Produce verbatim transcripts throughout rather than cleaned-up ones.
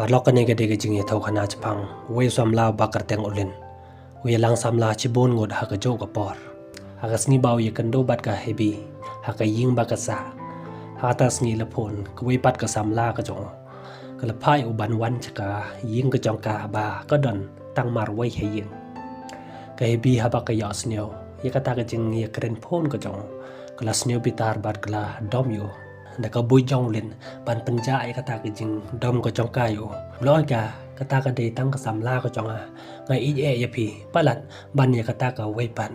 Paralok, kane ka dei ka jingïathuhkhana shaphang uwei u samla uba kyrteng u Lin. U ïalang samla shibun ngut ha kajuh ka por. Ha ka sngi ba u ïakynduh bad ka Hebi ha ka ïing ba ka sah, ha kata ka sngi la phone kawei pat ka samla ka jong u. Ka la phah ïa u ban wan sha ka ïing ka jong ka ba ka don tang marwei ha ïing. Ka Hebi haba ka ïohsngew ïa kata ka jingïakren phone ka jong u, ka la sngewbitar bad ka la dom ïa u da ka buit jong u Lin ban pynjah ïa kata ka jingdom ka jong ka ïa u. U la ong ïa ka, kata ka dei tang ka samla ka jong nga, nga ïeit eh ïa phi, palat ban ïa kata kawei pat.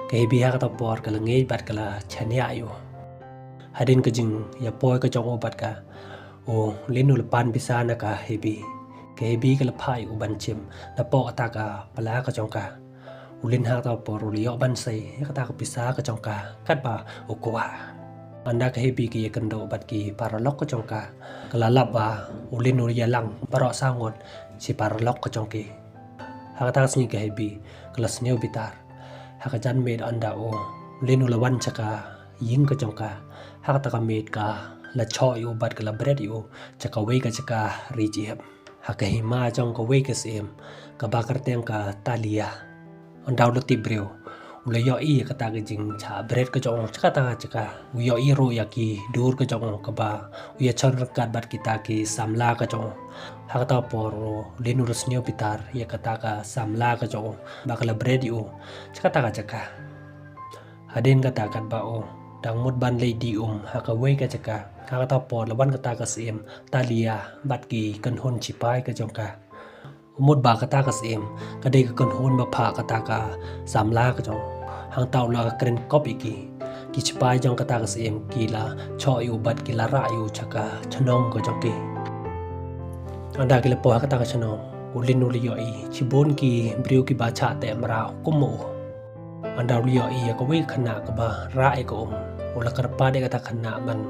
Ka Hebi ha kata ka por ka la ngeit bad ka la shaniah ïa u. Hadien ka jingïapoi ka jong u bad ka, u Lin u la pan pisa na ka Hebi. Ka Hebi ka la phah ïa u ban shim napoh kata ka pla ka jong ka. U Lin ha kata ka por u la ïoh ban sei ïa kata ka pisa ka jong ka katba u kwah. Ynda ka Hebi ka ïakynduh bad ki paralok ka jong ka, ka la lap ba u Lin u ïalang baroh saw ngut shi paralok ka jong ki. Ha kata ka sngi ka Hebi ka la sngewbitar. Ha ka janmiet ynda u Lin u la wan sha ka ïing ka jong ka, ha kata ka miet ka la shoh ïa u bad ka la bret ïa u sha kawei ka jaka ri jip ha ka hima jong kawei ka syiem kaba kyrteng ka Talia. Ynda u la tip briew, u la ïohi ïa kata ka jingshah bret ka jong u sha kata ka jaka. U ïohi ruh ïa ki dur ka jong u kaba u ïashon ryngkat bad kita ki samla ka jong u. Ha kata ka por u Lin u la sngewbitar ïa kata ka samla ka jong u ba ka la bret ïa u sha kata ka jaka. Hadien kata katba u dang mut ban leit die um ha kawei ka jaka, ha kata ka por la wan kata ka syiem Talia bad ki kynhun shipai ka jong ka. U mut ba kata ka syiem ka dei ka kynhun ba phah kata ka samla ka jong u. Hangta u la kren kop ïa ki. Ki shipai jong kata ka syiem ki la shoh ïa u bad ki la rah ïa u sha ka shnong ka jong ki. Ynda ki la poi ha kata ka shnong, u Lin u la ïohi shibun ki briew kiba shah teh mraw kum u. Ynda u la ïohi ïa kawei ka khynnah kaba rah ïa ka um, u la kyrpad ïa kata ka khynnah ban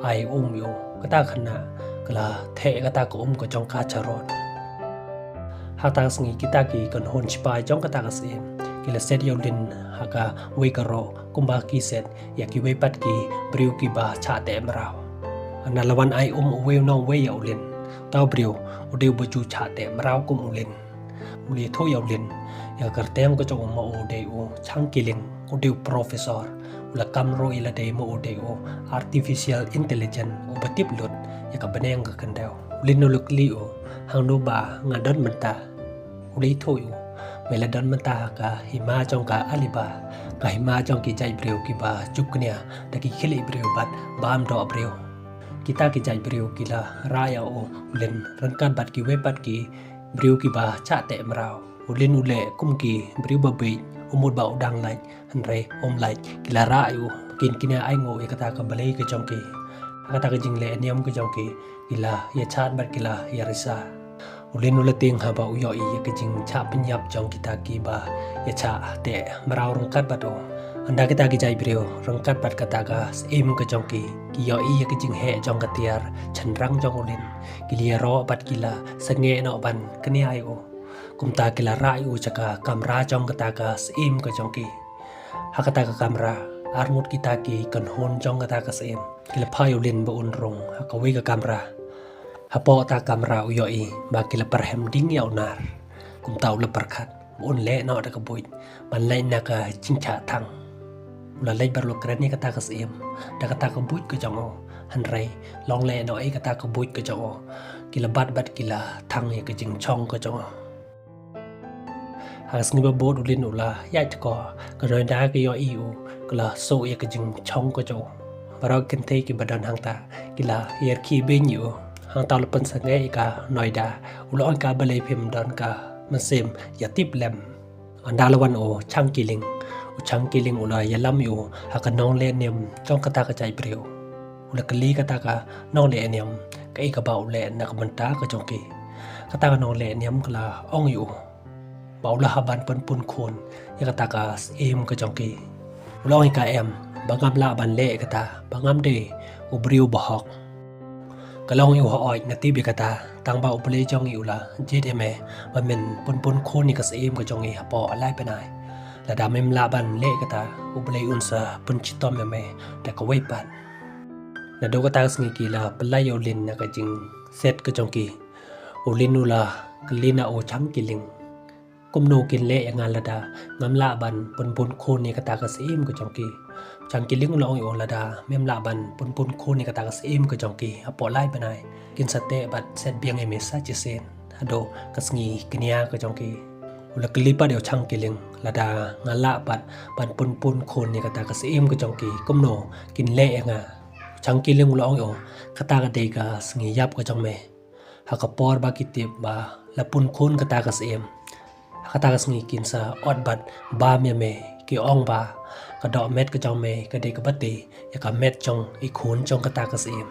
ai um ïa u. Kata ka khynnah ka la theh ïa kata ka um ka jong ka sha rud. Ha kata ka sngi kita ki kynhun shipai jong kata ka syiem ki la set ïa u Lin ha kawei ka roh kumba ki set ïa kiwei pat ki briew kiba shah teh mraw. Ynda la wan ai um uwei u nongwei ïa u Lin, uta u briew u dei uba ju shah teh mraw kum u Lin. U la ïathuh ïa u Lin ïa ka kyrteng ka jong u, ma u dei u Chang Kiling, u dei u professor. U la kam ruh ïa lade ma u dei u artificial intelligence uba tip lut ïa ka bneng ka khyndew. U Lin u la kylli u, hangno ba nga don mynta? U la ïathuh ïa u, me la don mynta ha ka hima jong ka Aliba, ka hima jong ki jait briew kiba ju kñia da ki khlieh briew bad bam doh briew. Kita ki jait briew ki la rah ïa u Lin ryngkat bad kiwei pat ki briew kiba shah teh mraw. U Lin u leh kum ki briew ba bieit, u mut ba u dang lait, hynrei um lait. Ki la rah ïa u, kin kñia ainguh ïa kata ka blei ka jong ki. Ha kata ka jingleh niam ka jong ki, ki la ïa shad bad ki la ïa risa. U Lin u la tieng haba u ïohi ïa ka jingshah pynïap jong kita kiba ïa shah teh mraw ryngkat bad u. Ynda kita ki jait briew ryngkat bad kata ka syiem ka jong ki ki ïohi ïa ka jingheh jong ka tiar shynrang jong u Lin, ki la ïaroh bad ki la sangeh noh ban kñia ïa u. Kumta ki la rah ïa u sha ka kamra jong kata ka syiem ka jong ki. Ha kata ka kamra, arngut kita ki kynhun jong kata ka syiem ki la phah ïa u Lin ba un rung ha kawei ka kamra. Hapoh kata ka kamra u ïohi ba ki la pyrhem ding ïa u nar. Kumta u la pyrkhat ba un leh noh da ka buit ban leit na ka jingshah thang. U la leit bad u la kren ïa kata ka syiem da kata ka buit ka jong u. Hynrei long leh noh ei kata ka buit ka jong u, ki la bat bad ki la thang ïa ka jingshong ka jong u. Ha ka sngi ba bud u Lin u la ïaid shkor, ka Noida ka ïohi u ka la suh ïa ka jingshong ka jong u. Baroh ki kynthei kiba don hangta ki la ïarkhie beiñ ïa u. Hangta u la pynsangeh ïa ka Noida, u la ong ïa ka, balei phim don ka mynsiem ïa tip lem? Ynda la wan u Chang Kiling, u Chang Kiling u la ïalam ïa u ha ka nongleh niam jong kata ka jait briew. U la kylli kata ka nongleh niam kaei kaba u leh na ka bynta ka jong ki. Kata ka nongleh niam ka la ong ïa u ba u la hap ban pynpun khun ïa kata ka syiem ka jong ki. U la ong ïa ka, em, ba ngam lah ban leh ïa kata, ba ngam dei u briew bahok. Ka la ong ïa u, hooid, nga tip ïa kata, tang ba U Blei jong ngi u la jied ïa me ba men pynpun khun ïa ka syiem ka jong ngi hapoh lai bnai. Lada mem lah ban leh ïa kata, U Blei un sa pynshitom ïa me da kawei pat. Naduh kata ka sngi ki la pynlait ïa u Lin na ka jingset ka jong ki. U Lin u la kylli na u Chang Kiling, kumno kin leh ïa nga lada ngam lah ban pynbun khun ïa kata ka syiem ka jong ki. Chang Kiling u la ong ïa u, lada mem lah ban pynbun khun ïa kata ka syiem ka jong ki hapoh lai bnai, kin sa teh bad set biang ïa me sa shisien haduh ka sngi kñia ka jong ki. U la kylli pat ïa u Chang Kiling, lada nga lah pat ban pynbun khun ïa kata ka syiem ka jong ki, kumno kin leh ïa nga. Chang Kiling u la ong ïa u, kata ka dei ka sngi ïap ka jong me. Ha ka por ba ki tip ba la pun khun kata ka syiem, ha kata ka sngi kin sa ot bad bam ïa me, ki ong ba ka doh met ka jong me ka dei kaba tei ïa ka met jong i khun jong kata ka syiem.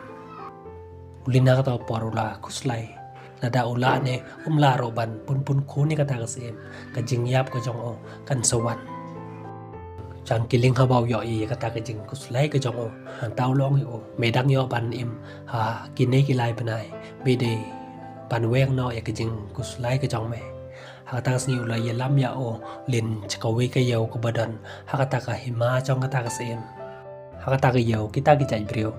U Lin ha kata ka por u la khuslai, lada u lah ne um lah ruh ban pynbun khun ïa kata ka syiem, ka jingïap ka jong u kan sa wan. Chang Kiling haba u ïohi ïa kata ka jingkhuslai ka jong u, hangta u la ong ïa u, me dang ïoh ban im ha kine ki lai bnai, me dei ban weng noh ïa ka jingkhuslai ka jong me. Ha kata ka sngi u la ïalam ïa u Lin sha kawei ka ïew kaba don ha kata ka hima jong kata ka syiem. Ha kata ka ïew kita ki jait briew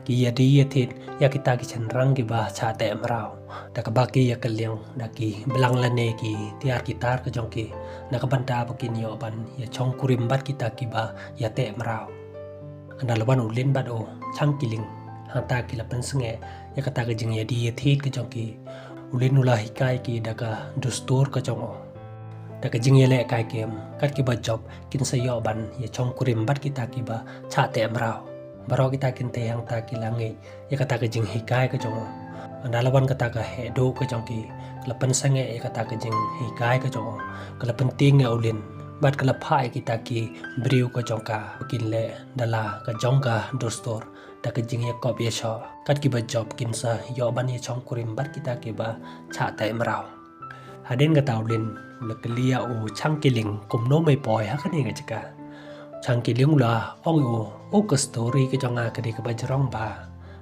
ki ïadie ïathied ïa kita ki shynrang kiba shah teh mraw, da kaba ki ïakylliang da ki blang lane ki tiar ki tar ka jong ki, na ka bynta ba kin ïoh ban ïashong kurim bad kita kiba ïateh mraw. Ynda la wan u Lin bad u Chang Kiling, hangta ki la pynsangeh ïa kata ka jingïadie ïathied ka jong ki. U Lin u la hikai ki da ka dustur ka jong u, da ka jingïaleh kai kem, kat kiba jop kin sa ïoh ban ïashong kurim bad kita kiba shah teh mraw. Baroh kita ki kynthei hangta ki la ngeit ïa kata ka jinghikai ka jong u. Ynda la wan kata ka heh duh ka jong ki, ka la pynsangeh ïa kata ka jinghikai ka jong u, ka la pyntieng ïa u Lin bad ka la phah ïa kita ki briew ka jong ka ba kin leh da la ka jong ka dustur, da ka jingïakop ïashoh, kat kiba jop kin sa ïoh ban ïashong kurim bad kita kiba shah teh mraw. Hadien kata u Lin u la kylli ïa u Chang Kiling, kumno me poi ha kane ka jaka? Chang Kiling u la ong ïa u, o ka story ka jong nga ka dei kaba jrong ba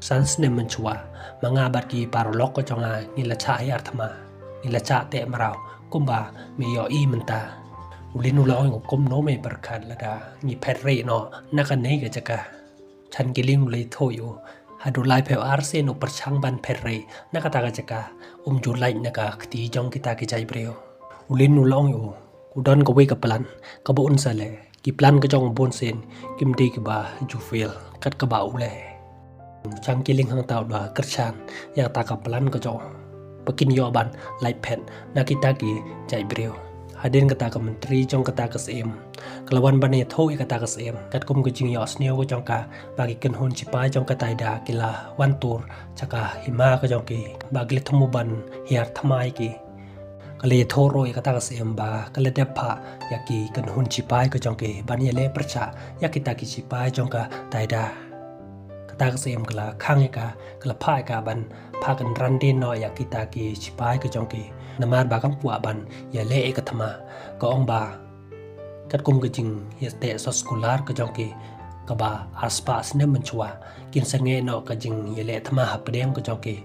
san snem mynshuwa, ma nga bad ki paralok ka jong nga ngi la shah hiar thma, ngi la shah teh mraw kumba me ïohi mynta. U Lin u la ong ïa u, kumno me pyrkhat lada ngi phet rieh noh na kane ka jaka? Chang Kiling u la ïathuh ïa u, haduh laiphew ar sien u pyrshang ban phet rieh na kata ka jaka, um ju lait na ka kti jong kita ki jait briew. U Lin u la ong ïa u, u don kawei ka plan kaba un sa leh, ki plan ka jong u bunsien kim dei kiba ju fail kat kaba u leh. Chang Kiling hangta u la kyrshan ïa kata ka plan ka jong u ba kin ïoh ban lait phet na kita ki jait briew. Hadien kata ka myntri jong kata ka syiem ka la wan ban ïathuh ïa kata ka syiem, katkum ka jingïohsngew ka jong ka ba ki kynhun shipai jong ka Taida ki la wan tur sha ka hima ka jong ki ba ki la thmu ban hiar thma ïa ki. Ka la ïathuh ruh ïa kata ka syiem ba ka la dep phah ïa ki kynhun shipai ka jong ki ban ïaleh pyrshah ïa kita ki shipai jong ka Taida. Kata ka syiem ka la khang ïa ka, ka la phah ïa ka ban phah kynran dien noh ïa kita ki shipai ka jong ki, namar ba kam kwah ban ïaleh ïa ka thma. Ka ong ba katkum ka jingïateh soskular ka jong ki kaba arspah snem mynshuwa, kin sangeh noh ka jingïaleh thma hapdeng ka jong ki.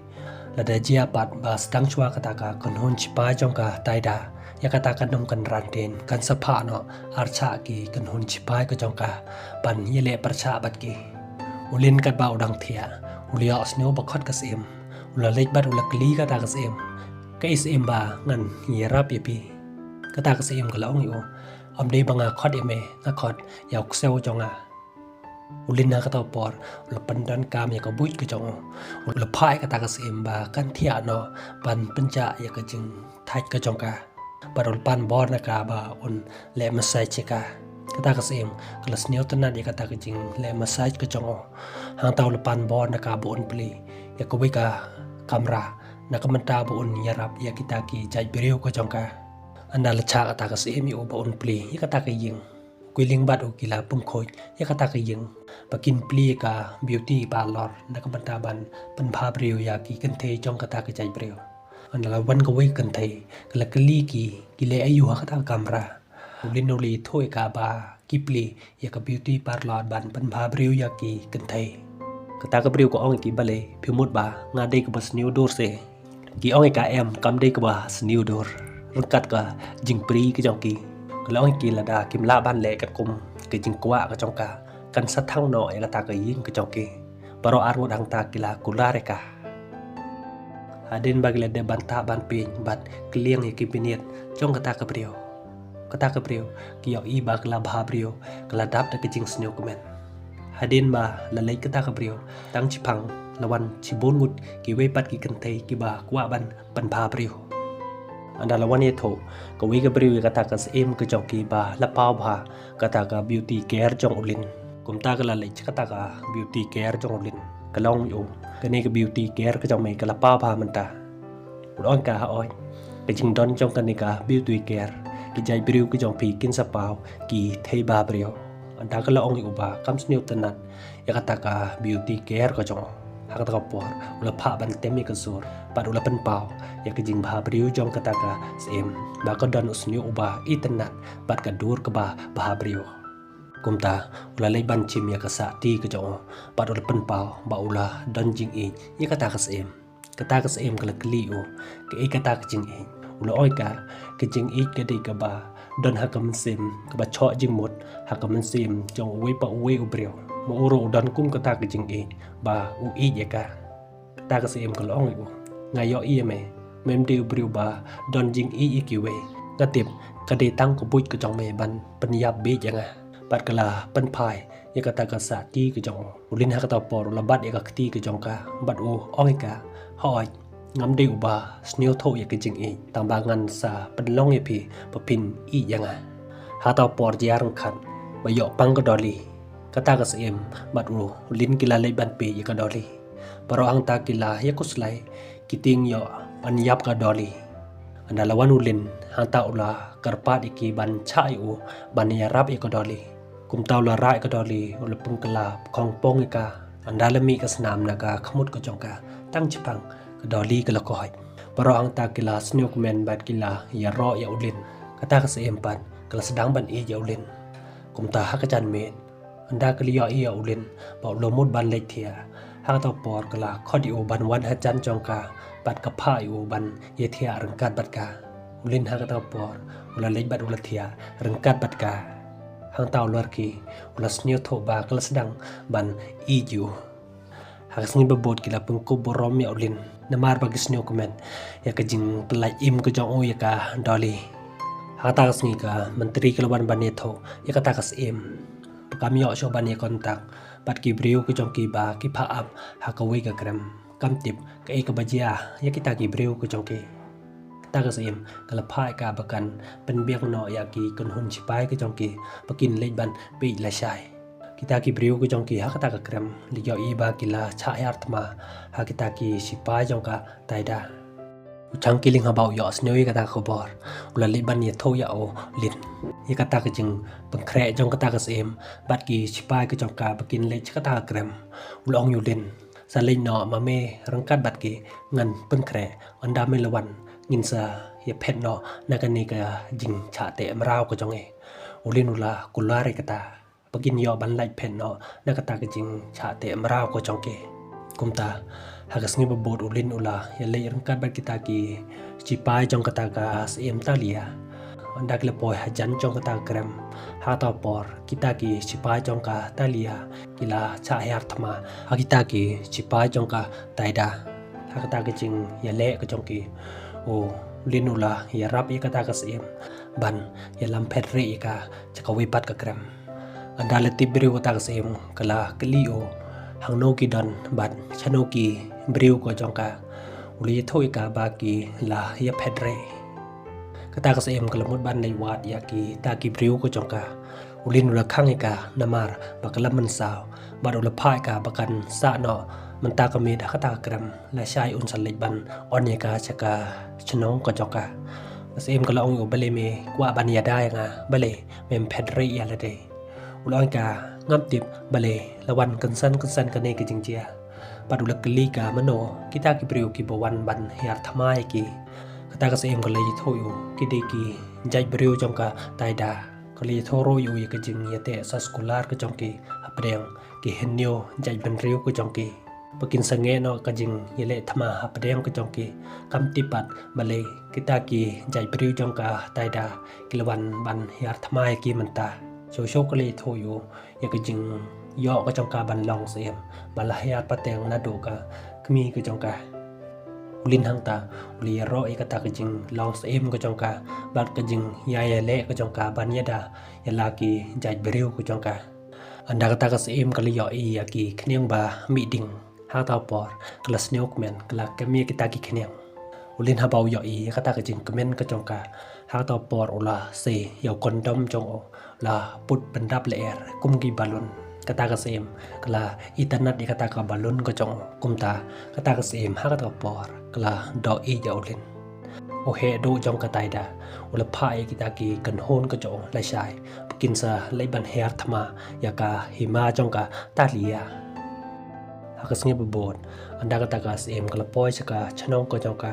Lada jia pat ba sdang shuwa kata ka kynhun shipai jong ka Taida, ïa kata ka nongkynran dien kan sa phah noh arshah ki kynhun shipai ka jong ka ban ïaleh pyrshah bad ki. U Lin katba u dang thiah u la ïohsngew ba khot ka syiem, u la leit bad u la kylli kata ka syiem, kaei syiem ba ngan ïarap ïa phi? Kata ka syiem ka la ong ïa u, ym dei ba nga khot ïa me, nga khot ïa u ksew jong nga. U Lin ha kata ka por u la pyndonkam ïa ka buit ka jong u, u la phah ïa kata ka syiem ba kan thiah noh ban pynjah ïa ka jingthait ka jong ka. Bad u la pan bor na ka ba un leh massage ïa ka. Kata ka syiem ka la sngewtynnat ïa kata ka jingleh massage ka jong u. Hangta u la pan bor na ka ba un plie ïa kawei ka kamra na ka bynta ba un ïarap ïa kita ki jait briew ka jong ka. Ynda la shah kata ka syiem ïa u ba un plie ïa kata ka ïing, u Kiling bad u ki la pynkhuid ïa kata ka ïing ba kin plie ïa ka beauty parlour na ka bynta ban pynbha briew ïa ki kynthei jong kata ka jait briew. Ynda la wan kawei ka kynthei ka la kylli ki, ki leh aïu ha kata ka kamra? U Lin u la ïathuh ïa ka ba ki plie ïa ka beauty parlour ban pynbha briew ïa ki kynthei. Kata ka briew ka ong ïa ki, balei, phi mut ba nga dei kaba sniew dur se? Ki ong ïa ka, em, kam dei kaba sniew dur, ryngkat ka jingplie ka jong ki. Ka la ong ïa ki lada kim lah ban leh katkum ka jingkwah ka jong ka, kan sa thang noh ïa kata ka ïing ka jong ki. Baroh arngut hangta ki la kular ïa ka. Hadien ba ki la dep ban tah ban pyn bad kylliang ïa ki bynïat jong kata ka briew, kata ka briew ki ïohi ba ka la bhabriew ka la dap da ka jingsngewkmen. Hadien ba la leit kata ka briew, tang shiphang la wan shibun ngut kiwei pat ki kynthei kiba kwah ban pynbhabriew. Ynda la wan ïathuh kawei ka briew ïa kata ka syiem ka jong ki ba la paw bha kata ka beauty care jong u Lin. Kumta ka la leit sha kata ka beauty care jong u Lin, ka la ong ïa u, kane ka beauty care ka jong me ka la paw bha mynta. U la ong ïa ka, hooid, ka jingdon jong kane ka beauty care, ki jait briew ka jong phi kin sa paw ki thei bhabriew. Ynda ka la ong ïa u ba kam sngewtynnat ïa kata ka beauty care ka jong u, ha kata ka por u la phah ban tem ïa ka sur bad u la pynpaw ïa ka jingbhabriew jong kata ka syiem ba ka don u sniew uba itynnat bad ka dur kaba bhabriew. Kumta u la leit ban shim ïa ka sahti ka jong u bad u la pynpaw ba u la don jingïeit ïa kata ka syiem. Kata ka syiem ka la kylli ïa u, kaei kata ka jingïeit? U la ong ïa ka, ka jingïeit ka dei kaba don ha ka mynsiem kaba shoh jingmut ha ka mynsiem jong uwei pa uwei u briew. Ma u ruh u don kum kata ka jingïeit ba u ïeit ïa ka. Kata ka syiem ka la ong ïa u, nga ïohi ïa me, mem dei u briew ba don jingïeit ïa kiwei. Nga tip ka dei tang ka buit ka jong me ban pynïap bieit ïa nga. Bad ka la pynphai ïa kata ka sahti ka jong u. U Lin ha kata ka por u la bat ïa ka kti ka jong ka bad u ong ïa ka, hooid, ngam dei uba sngewthuh ïa ka jingïeit, tang ba ngan sa pynlong ïa phi ba phin ïeit ïa nga. Ha kata ka por jia ryngkat ba ïoh pang ka Dolly, kata ka syiem bad u Lin ki la leit ban peit ïa ka Dolly. Baroh hangta ki la ïa khuslai, ki tieng ïoh ban ïap ka Dolly. Ynda la wan u Lin, hangta u la kyrpad ïa ki ban shah ïa u ban ïarap ïa ka Dolly. Kumta u la rah ïa ka Dolly, u la pynkylla khongpong ïa ka. Ynda la mih ka snam na ka khmut ka jong ka, tang shiphang ka Dolly ka la koit. Baroh hangta ki la sngewkmen bad ki la ïaroh ïa u Lin. Kata ka syiem pat ka la sdang ban ïeit ïa u Lin. Kumta ha ka janmiet, ynda ka la ïohi ïa u Lin ba u la mut ban leit thiah, ha kata ka por ka la khot ïa u ban wan hajan jong ka bad ka phah ïa u ban ïathiah ryngkat bad ka. U Lin ha kata ka por u la leit bad u la thiah ryngkat bad ka. Hangta u Larky u la sngewthuh ba ka la sdang ban ïeit ïa u. Ha ka sngi ba bud ki la pynkup burom ïa u Lin namar ba ki sngewkmen ïa ka jingpynlait im ka jong u ïa ka Dolly. Ha kata ka sngi ka myntri ka la wan ban ïathuh ïa kata ka syiem ba kam ïoh shuh ban ïa contact bad ki briew ka jong ki ba ki phah ap ha kawei ka krem. Kam tip kaei kaba jia ïa kita ki briew ka jong ki. Kata ka syiem ka la phah ïa ka ba kan pynbiang noh ïa ki kynhun sipai ka jong ki ba kin leit ban peit lashai. Kita ki briew ka jong ki ha kata ka krem la ïohi ba ki la shah hiar thma ha kita ki sipai jong ka Taida. U Chang Killing haba u ïohsngew ïa kata ka khubor u la leit ban ïathuh ïa u Lin ïa kata ka jingpynkhreh jong kata ka syiem bad ki sipai ka jong ka ba kin leit sha kata ka krem. U la ong ïa u Lin, sa leit noh ma me ryngkat bad ki, ngan pynkhreh, ynda me la wan ngin sa ïaphet noh na kane ka jingshah teh mraw ka jong ngi. U Lin u la kular ïa kata ba kin ïoh ban lait phet noh na kata ka jingshah teh mraw ka jong ki. Kumta ha ka sngi ba bud u Lin u la ïaleit ryngkat bad kita ki sipai jong kata ka syiem Talia. Ynda ki la poi hajan jong kata ka krem, ha kata ka por kita ki sipai jong ka Talia ki la shah hiar thma ha kita ki sipai jong ka Taida. Ha kata ka jingïaleh ka jong ki, u Lin u la ïarap ïa kata ka syiem ban ïalam phet rieh ïa ka sha kawei pat ka krem. Ynda la tip briew kata ka syiem ka la kylli ïa u hangno ki don bad shano ki briew ka jong ka. U la ïathuh ïa ka ba ki la ïaphet rieh. Kata ka syiem ka la mut ban leit wad ïa kita ki briew ka jong ka. U Lin u la khang ïa ka namar ba ka la mynsaw bad u la phah ïa ka ba kan sah noh mynta ka miet ha kata ka krem lashai un sa leit ban on ïa ka sha ka shnong ka jong ka. Ka syiem ka la ong ïa u, balei me kwah ban ïada ïa nga, balei mem phet rieh ïa lade? U la ong ïa ka, ngam tip balei la wan kynsan kynsan kane ka jingjia. Bad u la kylli ka mano kita ki briew kiba wan ban hiar thma ïa ki. Kata ka syiem ka la ïathuh ïa u, ki dei ki jait briew jong ka Taida. Ka la ïathuh ruh ïa u ïa ka jingïateh soskular ka jong ki hapdeng ki hynñiew jait bynriew ka jong ki ba kin sangeh noh ka jingïaleh thma hapdeng ka jong ki. Kam tip pat balei kita ki jait briew jong ka Taida ki la wan ban hiar thma ïa ki mynta. Shuh shuh ka la ïathuh ïa u ïa ka jingïoh ka jong ka ban long syiem ba la hiar pateng naduh ka kmie ka jong ka. U U Lin hangta u la ïaroh ïa kata ka jinglong syiem ka jong ka bad ka jingïaleh ka jong ka ban ïada ïa la ki jait briew ka jong ka. Ynda kata ka syiem ka la ïohi ïa ki khñiang ba mih ding, ha kata ka por ka la sngewkmen, ka la kem ïa kita ki khñiang. U Lin haba u ïohi ïa kata ka jingkmen ka jong ka, ha kata ka por u la sei ïa u kondom jong u, la put pyndap lyer kum ki balloon. Kata ka syiem ka la itynnad ïa kata ka balloon ka jong u. Kumta kata ka syiem ha kata ka por ka la doh ïa u Lin. U heh duh jong ka Taida u la phah ïa kita ki kynhun ka jong u lashai ba kin sa leit ban hiar thma ïa ka hima jong ka Talia. Ha ka sngi ba bud, ynda kata ka syiem ka la poi sha ka chnong ka jong ka,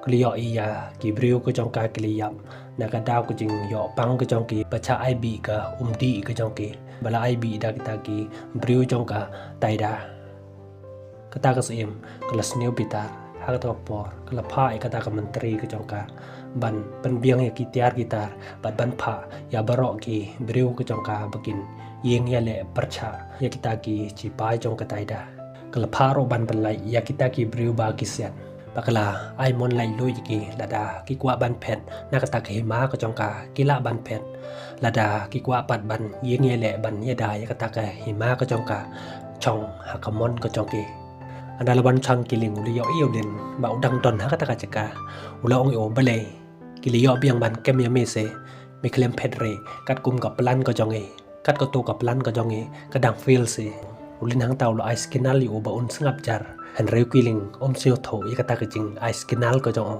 ka la ïohi ïa ki briew ka jong ka ki la ïap na ka daw ka jingïoh pang ka jong ki ba cha ai bih ka umdih ka jong ki ba la ai bih da kita ki briew jong ka Taida. Kata ka syiem ka la sngewbitar. Ha kata ka por ka la phah ïa kata ka myntri ka jong ka ban pynbiang ïa ki tiar ki tar bad ban phah ïa baroh ki briew ka jong ka ba kin ïeng ïaleh pyrshah ïa kita ki shipai jong ka Taida. Ka la phah ruh ban pynlait ïa kita ki briew ba ki siat ba ka la ai mon lait luid ïa ki, lada ki kwah ban phet na kata ka hima ka jong ka ki lah ban phet, lada ki kwah pat ban ïeng ïaleh ban ïada ïa kata ka hima ka jong ka, shong ha ka mon ka jong ki. Ynda la wan Chang Kiling u la ïohi ïa u Lin ba u dang don ha kata ka jaka, u la ong ïa u, balei ki la ïoh biang ban kem ïa me se, me khlem phet re katkum ka plan ka jong ngi. Kat kato ka plan ka jong ngi ka dang fail se. U Lin hangta u la ai signal ïa u ba un sngap jar, hynrei u Kiling um sngewthuh ïa kata ka jingai signal ka jong u.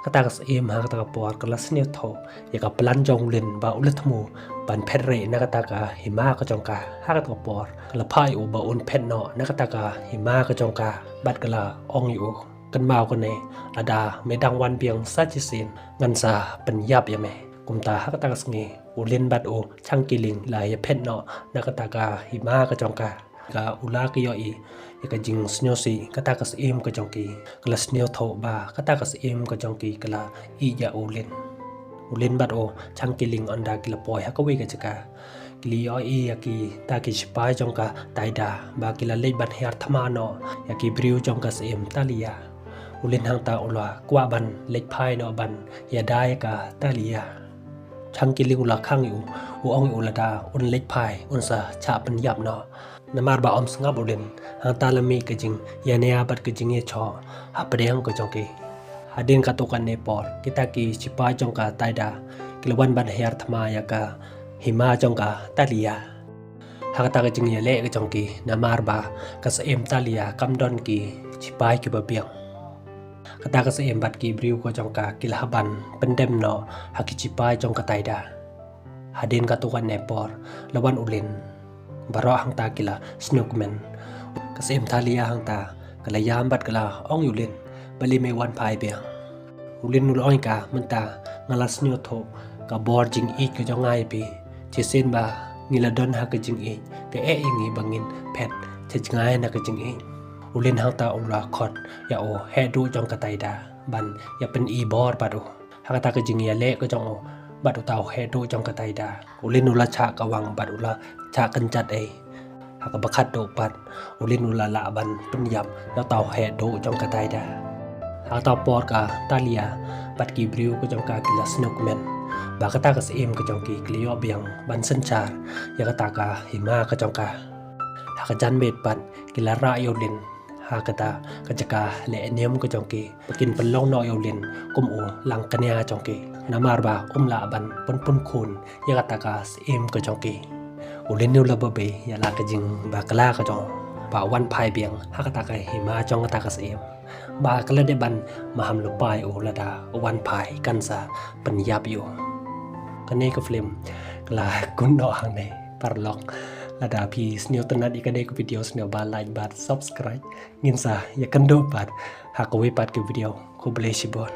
Kata ka syiem ha kata ka por ka la sngewthuh ïa ka plan jong u Lin ba u la thmu ban phet re na kata ka hima ka jong ka. Ha kata ka por ka la phah ïa u ba un phet noh na kata ka hima ka jong ka bad ka la ong ïa u, kynmaw kane, lada me dang wan biang sa shisien ngan sa pynïap ïa me. Kumta ha kata ka sngi u Lin bad u Chang Kiling la ïaphet noh na kata ka hima ka jong ka. Ka u la ka ïohi ïa ka jingsngewsih kata ka syiem ka jong ki, ka la sngewthuh ba kata ka syiem ka jong ki ka la ïeit ïa u Lin. U Lin bad u Chang Kiling ynda ki la poi ha kawei ka jaka, ki la ïohi ïa kita ki shipai jong ka Taida ba ki la leit ban hiar thma noh ïa ki briew jong ka syiem Talia. U Lin hangta u la kwah ban leit phai noh ban ïada ïa ka Talia. Chang Kiling u la khang ïa u, u ong ïa u lada un leit phai un sa shah pynïap noh. Namar ba um sngap u Lin, hangta la mih ka jingïania bad ka jingïashoh hapdeng ka jong ki. Hadien katto katne por kita ki shipai jong ka Taida ki la wan ban hiar thma ïa ka hima jong ka Talia. Ha kata ka jingïaleh ka jong ki, namar ba ka syiem Talia kam don ki shipai kiba biang, kata ka syiem bad ki briew ka jong ka ki la hap ban pyndem noh ha ki shipai jong ka Taida. Hadien katto katne por la wan u Lin, baroh hangta ki la sngewkmen. Ka syiem Talia hangta ka la ïam bad ka la ong ïa u Lin, balei me wan phai biang? U Lin u la ong ïa ka, mynta nga la sngewthuh ka bor jingïeit ka jong nga ïa phi. Shisien ba ngi la don ha ka jingïeit, ka eh ïa ngi ba ngin phet sha jngai na ka jingïeit. U Lin hangta u la khot ïa u heh duh jong ka Taida ban ïa pyni bor bad u. Ha kata ka jingïaleh ka jong u bad uta u heh duh jong ka Taida, u Lin u la shah kawang bad u la shah kynjat ei. Ha kaba khatduh pat u Lin u la lah ban pynïap ïa uta u heh duh jong ka Taida. Ha kata por ka Talia bad ki briew ka jong ka ki la sngewkmen ba kata ka syiem ka jong ki ki la ïoh biang ban synshar ïa kata ka hima ka jong ka. Ha ka janmiet pat ki la rah ïa u Lin ha kata ka jaka leh niam ka jong ki ba kin pynlong noh ïa u Lin kum u langkñia jong ki, namar ba um lah ban pynpun khun ïa kata ka syiem ka jong ki. U Lin u la babe ïa la ka jingbakla ka jong u ba wan phai biang ha kata ka hima jong kata ka syiem, ba ka la dep ban maham lypa ïa u lada wan phai kan sa pynïap ïa u. Kane ka film ka la kut noh hangne paralok. Lada phi sngewtynnat ïa kane ka video sngewbha like bad subscribe. Ngin sa ïakynduh pat ha kawei pat ka video. Khublei shibun.